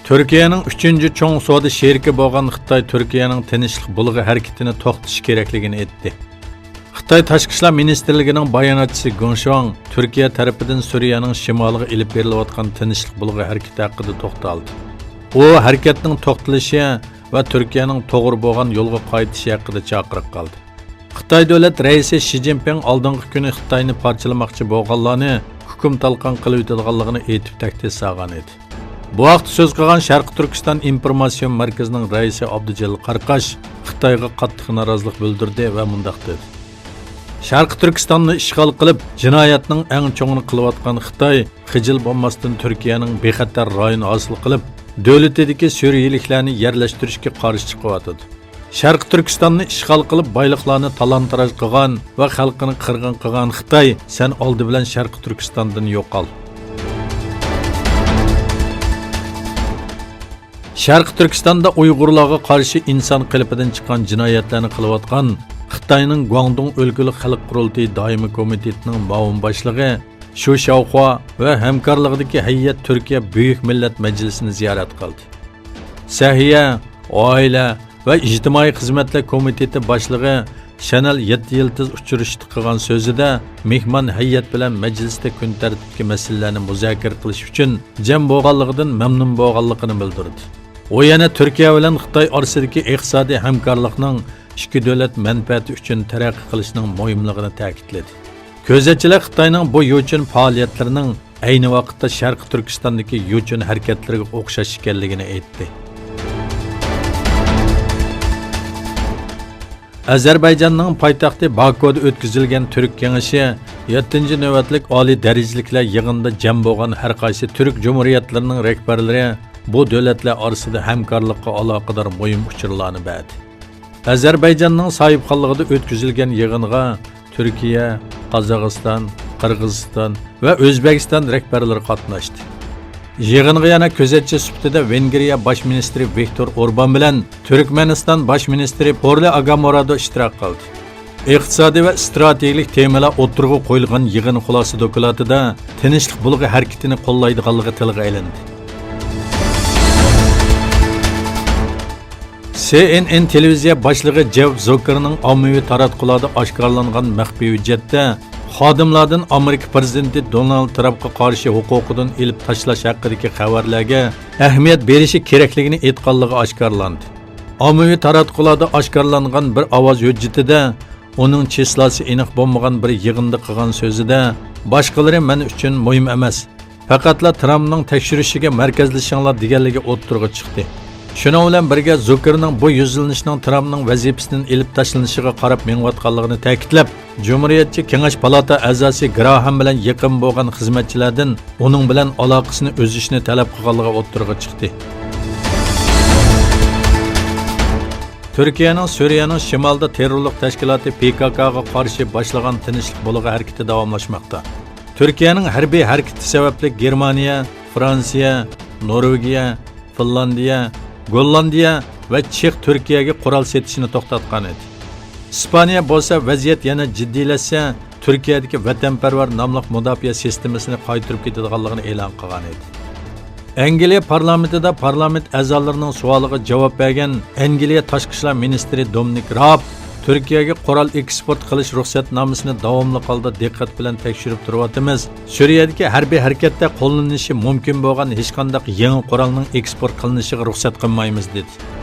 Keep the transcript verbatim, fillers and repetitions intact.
تۈركىيەنىڭ ئۈچىنچى چوڭ سودا شېرىكى بولغان خىتاي تۈركىيەنىڭ تىنچلىق بۇلىغا ھەرىكىتىنى توختىتىش كېرەكلىكىنى ئېيتتى. خىتاي تاشقى ئىشلار مىنىستىرلىكىنىڭ باياناتچىسى گېڭ شۇاڭ تۈركىيە تەرىپىدىن سۈرىيەنىڭ شىمالىغا ئېلىپ بېرىلىۋاتقان تىنچلىق بۇلغا ھەرىكىتى ھەققىدە توختالدى. ئۇ ھەرىكەتنىڭ توختىتىلىشى ۋە تۈركىيەنىڭ توغرا بولغان يولغا قايتىشى ھەققىدە چاقىرىق قىلدى. خىتاي دۆلەت رەئىسى شى جىنپىڭ ئالدىنقى كۈنى خىتاينى پارچىلىماقچى بولغانلارنى ھۇكۇم تالقان قىلىۋېتىدىغانلىقىنى ئېيتىپ تەھدىت سالغان ئىدى. بۇ ھەقتە سۆز قىلغان شەرقىي تۈركىستان ئىنفورماتسىيە مەركىزىنىڭ رەئىسى ئابدۇجېلىل قاراقاش خىتايغا قاتتىق نارازىلىق بىلدۈردى ۋە مۇنداق دېدى: شەرقىي تۈركىستاننى ئىشغال قىلىپ، جىنايەتنىڭ ئەڭ چوڭىنى قىلىۋاتقان خىتاي خىجىل بولماستىن تۈركىيەنىڭ بىخەتەر رايون ھاسىل قىلىپ، دۆلىتىدىكى سۈرىيىلىكلەرنى يەرلەشتۈرۈشكە قارشى چىقىۋاتىدۇ. شەرقىي تۈركىستاننى ئىشغال قىلىپ، بايلىقلارنى تالان-تاراج قىلغان ۋە خەلقىنى قىرغىن قىلغان خىتاي، سەن ئالدى بىلەن شەرقىي تۈركىستاندىن يوقال. شەرقىي تۈركىستاندا ئۇيغۇرلارغا قارشى ئىنسان قېلىپىدىن چىققان جىنايەتلەرنى قىلىۋاتقان خىتاينىڭ گۇاڭدۇڭ ئۆلكىلىك خەلق قۇرۇلتىيى دائىمىي كومىتېتىنىڭ مۇئاۋىن باشلىقى شۇ شاۋخۇا ۋە ھەمكارلىقىدىكى ھەيئەت تۈركىيە بۈيۈك مىللەت مەجلىسىنى زىيارەت قىلدى. سەھىيە، ئائىلە ۋە ئىجتىمائىي خىزمەتلەر كومىتېتى باشلىقى شانېل يەتتە يىلتىز ئۇچرىشىشتا قىلغان سۆزىدە، مېھمان ھەيئەت بىلەن مەجلىستە كۈن تەرتىپتىكى مەسىلىلەرنى مۇزاكىرە قىلىش ئۈچۈن جەم بولغانلىقىدىن مەمنۇن بولغانلىقىنى بىلدۈردى. ئۇ يەنە تۈركىيە بىلەن خىتاي ئارىسىدىكى ئىقتىسادىي ھەمكارلىقنىڭ ئىككى دۆلەت مەنپەئەتى ئۈچۈن تەرەققىي قىلىشىنىڭ مۇھىملىقىنى تەكىتلىدى. كۆزەتچىلەر خىتاينىڭ بۇ يوچۇن پائالىيەتلىرىنىڭ ئەينى ۋاقىتتا شەرقىي تۈركىستاندىكى يوچۇن ھەرىكەتلىرىگە ئوخشاش ئىكەنلىكىنى ئېيتتى. ئەزەربەيجاننىڭ پايتەختى باكۇدا ئۆتكۈزۈلگەن تۈرك كېڭىشى يەتتىنچى نۆۋەتلىك ئالىي دەرىجىلىكلەر يىغىنىدا جەم بولغان ھەر قايسى تۈرك جۇمھۇرىيەتلىرىنىڭ رەھبەرلىرى بۇ دۆلەتلەر ئارىسىدا ھەمكارلىققا ئالاقىدار مۇھىم ئۇچۇرلارنى بەردى. ئەزەربەيجاننىڭ ساھىبخانلىقىدا ئۆتكۈزۈلگەن يىغىنغا تۈركىيە، قازاقىستان، قىرغىزىستان ۋە ئۆزبېكىستان رەھبەرلىرى قاتناشتى. يىغىنغا يەنە كۆزەتچى سۈپىتىدە ۋېنگرىيە باش مىنىستىرى ۋىكتور ئوربان بىلەن تۈركمەنىستان باش مىنىستىرى پورلى ئاگامورادو ئىشتىراك قىلدى. ئىقتىسادىي ۋە ئىستراتېگىيەلىك تېمىلار ئوتتۇرىغا قويۇلغان يىغىن خۇلاسە دوكلاتىدا تىنچلىق بۇلغا ھەرىكىتىنى قوللايدىغانلىقى تىلغا ئېلىندى. سى ئېن ئېن تېلېۋىزىيە باشلىقى جېف زوكېرنىڭ ئاممىۋى تاراتقۇلاردا ئاشكارىلانغان مەخپىي ھۆججەتتە خادىملاردىن ئامېرىكا پىرېزىدېنتى دونالد ترامپقا قارشى ھوقۇقىدىن ئېلىپ تاشلاش ھەققىدىكى خەۋەرلەرگە ئەھمىيەت بېرىشى كېرەكلىكىنى ئېيتقانلىقى ئاشكارىلاندى. ئاممىۋى تاراتقۇلاردا ئاشكارىلانغان بىر ئاۋاز ھۆججىتىدە ئۇنىڭ چىسلاسى ئېنىق بولمىغان بىر يىغىندا قىلغان سۆزىدە، باشقىلىرى مەن ئۈچۈن مۇھىم ئەمەس، پەقەتلا ترامپنىڭ تەكشۈرۈشىگە مەركەزلىشىڭلار دېگەنلىكى ئوتتۇرىغا چىقتى. شۇنىڭ بىلەن بىرگە، زوكېرنىڭ بۇ يۈزلىنىشنىڭ ترامپنىڭ ۋەزىپىسىدىن ئېلىپ تاشلىنىشىغا قاراپ مېڭىۋاتقانلىقىنى تەكىتلەپ، جۇمھۇرىيەتچى كېڭەش پالاتا ئەزاسى گراھام بىلەن يېقىن بولغان خىزمەتچىلەردىن ئۇنىڭ بىلەن ئالاقىسىنى ئۈزۈشنى تەلەپ قىلغانلىقى ئوتتۇرىغا چىقتى. تۈركىيەنىڭ سۈرىيەنىڭ شىمالىدا تېررورلۇق تەشكىلاتى پى كاكاغا قارشى باشلىغان تىنچلىق بۇلغا ھەرىكىتى داۋاملاشماقتا. تۈركىيەنىڭ ھەربىي ھەرىكىتى سەۋەبلىك گېرمانىيە، فرانسىيە، نورۋېگىيە، فىنلاندىيە، گوللاندىيە ۋە چېخ تۈركىيەگە قورال سېتىشنى توختاتقان ئىدى. ئىسپانىيە بولسا ۋەزىيەت يەنە جىددىيلەشسە، تۈركىيەدىكى ۋەتەنپەرۋەر ناملىق مۇداپىئە سىستېمىسىنى قايتۇرۇپ كېتىدىغانلىقىنى ئېلان قىلغان ئىدى. ئەنگلىيە پارلامېنتىدا پارلامېنت ئەزالىرىنىڭ سوئالىغا جاۋاب بەرگەن ئەنگلىيە تاشقى ئىشلار مىنىستىرى دومىنىك راب تۈركىيەگە قورال ئېكسپورت قىلىش رۇخسەتنامىسىنى داۋاملىق ھالدا دىققەت بىلەن تەكشۈرۈپ تۇرۇۋاتىمىز. سۈرىيەدىكى ھەربىي ھەرىكەتتە قوللىنىلىشى مۇمكىن بولغان ھېچقانداق يېڭى قورالنىڭ ئېكسپورت قىلىنىشىغا رۇخسەت قىلمايمىز، دېدى.